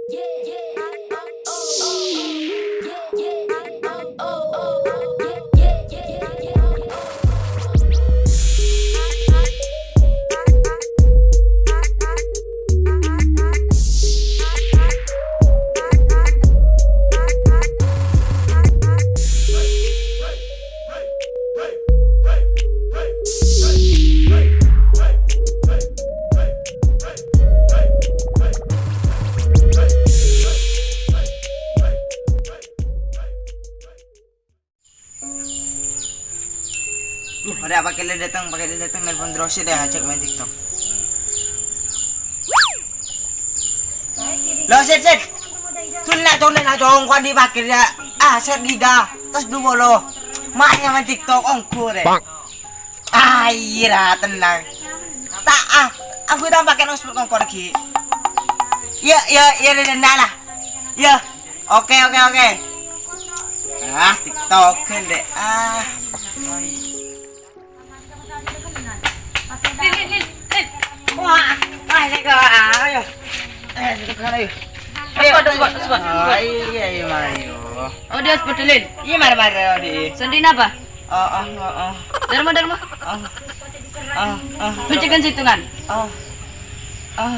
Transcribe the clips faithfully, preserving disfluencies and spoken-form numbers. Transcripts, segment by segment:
Duh, ada Pak Kele datang, Pak Kele datang nelpon terus deh, ajak main TikTok. Lo, Sep, Sep. Tuh, nak, cong, nak, cong, kok dipakai ya? Ah, Sep, giga. Terus dulu lo. Main main TikTok, ongko deh. Ai, ra, tenang. Ta', ah, aku ta' pake hotspot kongko lagi. Iya, iya, iya, iya, iya, lah. Iya. Oke, oke, oke. Ah, TikTok, dek. Ah. Lil, Lil, Lil, Lil. Wah, wah, ini kok, ah, ayo. Eh, ayo. Ayo, hotspot, hotspot, hotspot. Ah, iya, iya, Mario. Oh, dia hotspot, Lil. Iya, mari, mari, Odi. Sendiri apa? Ah, ah, ah, ah. Dharma, Dharma. Ah. Ah, ah. Pecahkan situngan. Ah. Ah.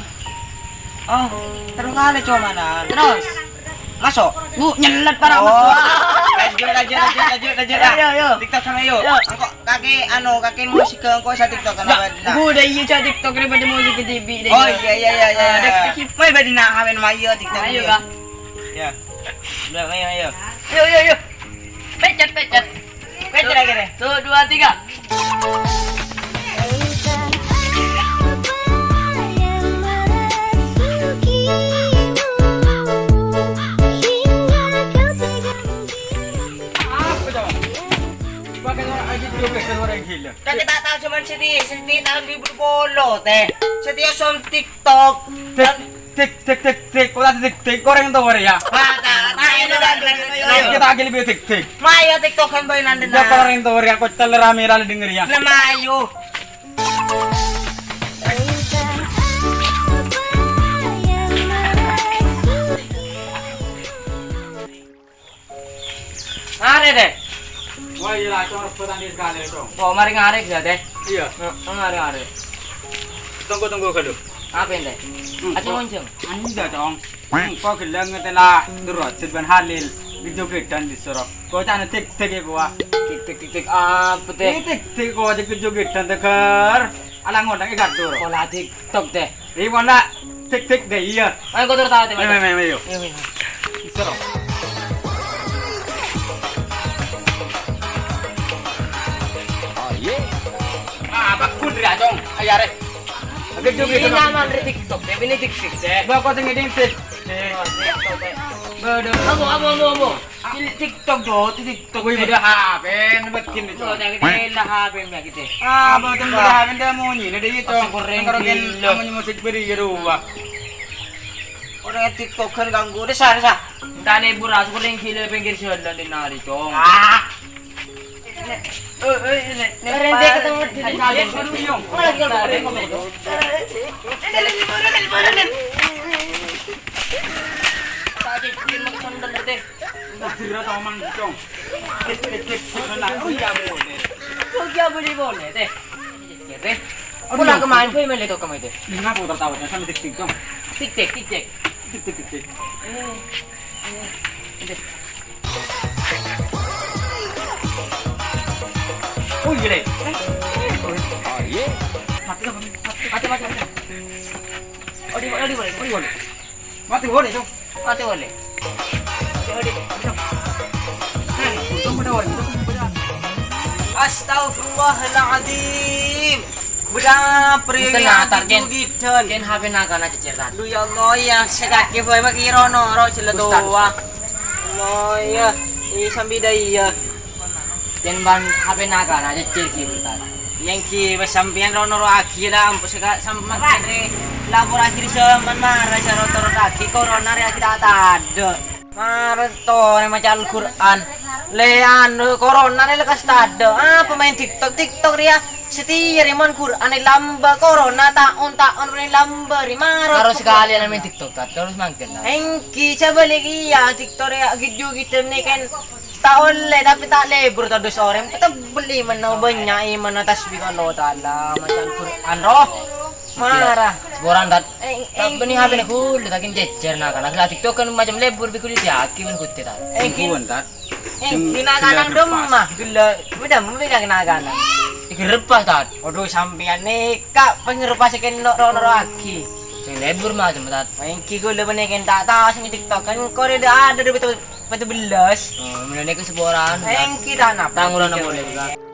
Ah. Terus kali cumanan. Terus. Masuk. Bu, nyelet para. Oh. Masuk. Lanjut, lanjut, lanjut, lanjut, lanjut. Ayo, ayo, ayo. TikTok sama yuk. Yuk. Engko' kaki, anu, kaki musik ke engko' sa TikTok kan. Ya, apa, nah. Bu, udah iya, sa TikTok daripada musik ke T V deh. Oh, iya, iya, iya, iya. Ah, dek, dek. Mai badi nak kawin mayo TikTok. Ayo, iya. Kak. Ya. Udah, ayo, ayo. Ayo, ayo, ayo. Pecet, pecet. Pecet lagi deh. Tuh, dua, tiga. Apa, Cong? Pakai orang aja dulu, kan orang gila. Kan kita tahu cuman sedih, sedih tahun dua ribu dua puluh, teh. Sedih som TikTok. Tik, tik, tik, tik, tik. Kok tadi tik, tik? Orang tahu ya? Wah, tak, tak, itu kan, kan, kan, kan. Kita lagi lebih tik, tik. Mayo TikTok kan, boy, nanti, ya, nah. Orang tahu ya, kok teler rame rale denger ya. Nah, mayo. Are, Dek. Wah, iya lah, Cong, rebutan di sekali, Cong. Kok mari ngare ya, Dek? Iya. Heeh, ngare-ngare. Tunggu, tunggu, dulu. Apa, Dek? Hmm, Aja kok ngonjeng. Enggak, Cong. Hmm, kok gelem ngetela terus, Sirban Halil. Jogedan di Sorok. Kok cana tik-tik ya, gua. Tik-tik, tik-tik, apa, Dek? Ini tik-tik kok, tik jogedan tegar. Ala ngondang ikat dulu. Pola TikTok, Dek. Iwan la, tik tik deh, iya. Ayo, kotor tahu, Mas. Ayo, ayo, ayo. Ayo, ayo. Bisa dong. Oh, iya. Ah, apa kun ria, Cong? Ayo, are. Oke, Cong, ini gitu, nama Cong. Dari TikTok, deh. Ini TikTok, deh. Bapak sing ini tik tik. Oh, TikTok, deh. Bodoh. Amo, amo, amo, amo. Ini TikTok, do, TikTok. Wih, beda H P, nebak gini, Cong. Oh, jangan, ini lah H P, Mbak, gitu. Ah, betul, beda H P, dia munyi, nah, dia itu. Masih goreng gila. Kamu musik beri, ya, dua. Orang TikTok kan ganggu, desa, desa. Entah nih, bu, rasu goreng gila pinggir jalan di nari, Cong. Ah. Eh, eh, eh, eh, Rente ketemu di kalian baru, Yong. Tadi bikin mau sandal, deh. Enggak, sira tau mang, Cong. Tik, tik, tik. Oh, iya, boleh. Oh, iya, boleh, boleh, teh. Ya, teh. Aduh, pulang ya. Kemarin, boy, main laptop kamu itu. Ini ngapa tertawa? Sama tik, tik, Cong. Tik, tik, tik, tik. Tik, tik, tik, tik. Eh, eh, eh. Oh, iya, Le. Oh, iya. Mati, mati, mati, mati. Oh, di, oh, di, boleh. Oh, di, boleh. Mati boleh, Cong. Mati boleh. Mati boleh. Nah, untung udah boleh. Astagfirullahaladzim. Bedah, Enten, Natal, Ken. Ken H P nakana cecer, Tan. Lu ya Allah, ya, sekaki boy, mak kiro noro, jelas Ustaz, doa. Ustaz. Allah, ya. Ini sambil dah, iya. Yen ban H P nakana, jejer ki, Ustaz. Yang ki, wes sampeyan ro-, noro'agi lah, ampun seka-, sam-, makane lapor akhir zaman marah, cara turun lagi, corona re kita tado. Marah to, ne maca Al-Quran. Lè, anu, corona nè lekas tadâ'. Apa maèn TikTok? TikTok rèya satèya rè mon Qur'an è lambâ', corona taon-taon rè lambâ' rè mara. Karo sakalèyan maèn TikTok, Tat. Terros mangkèn, Tat. Èngghi, coba lè kèya TikTok rèya ghi' jhughidhân nè kan ta' ollè, tapè ta' lebur tadâ' sorè. Petebbel imanna, bânnya' imanna tasbih Allah Ta'ala, maca Al-Qur'an, roh. Mara. Saporana, Tat. Eng-, Tat, eng-, bânnè H P-na ghulâ, ta' kèng jhejjhâr na'-kana'. Lah, TikTok kan macem lebur, bi' ghulâ diakè bân ghutè, Tat. Eng-, Bun, Tat. Eng-, Jeng di na'-kana' gella dâmma, gella, bâdâ mè' na'-kana'. Ighârâbâ, Tat. Waduh, sampèyan nèka pangeropa sè kèng no-, ro-, noro'aghi. Sè lebur macem, Tat. Èngghi ghulâ bânnè kèng ta' tao sè TikTok kan korè dâ-, adâ' dâ' pètto-, pètto bellâs. Oh, mènè nèka saporana, Tat. Èngghi ta' napa. Ta' ngurana polè, Tat.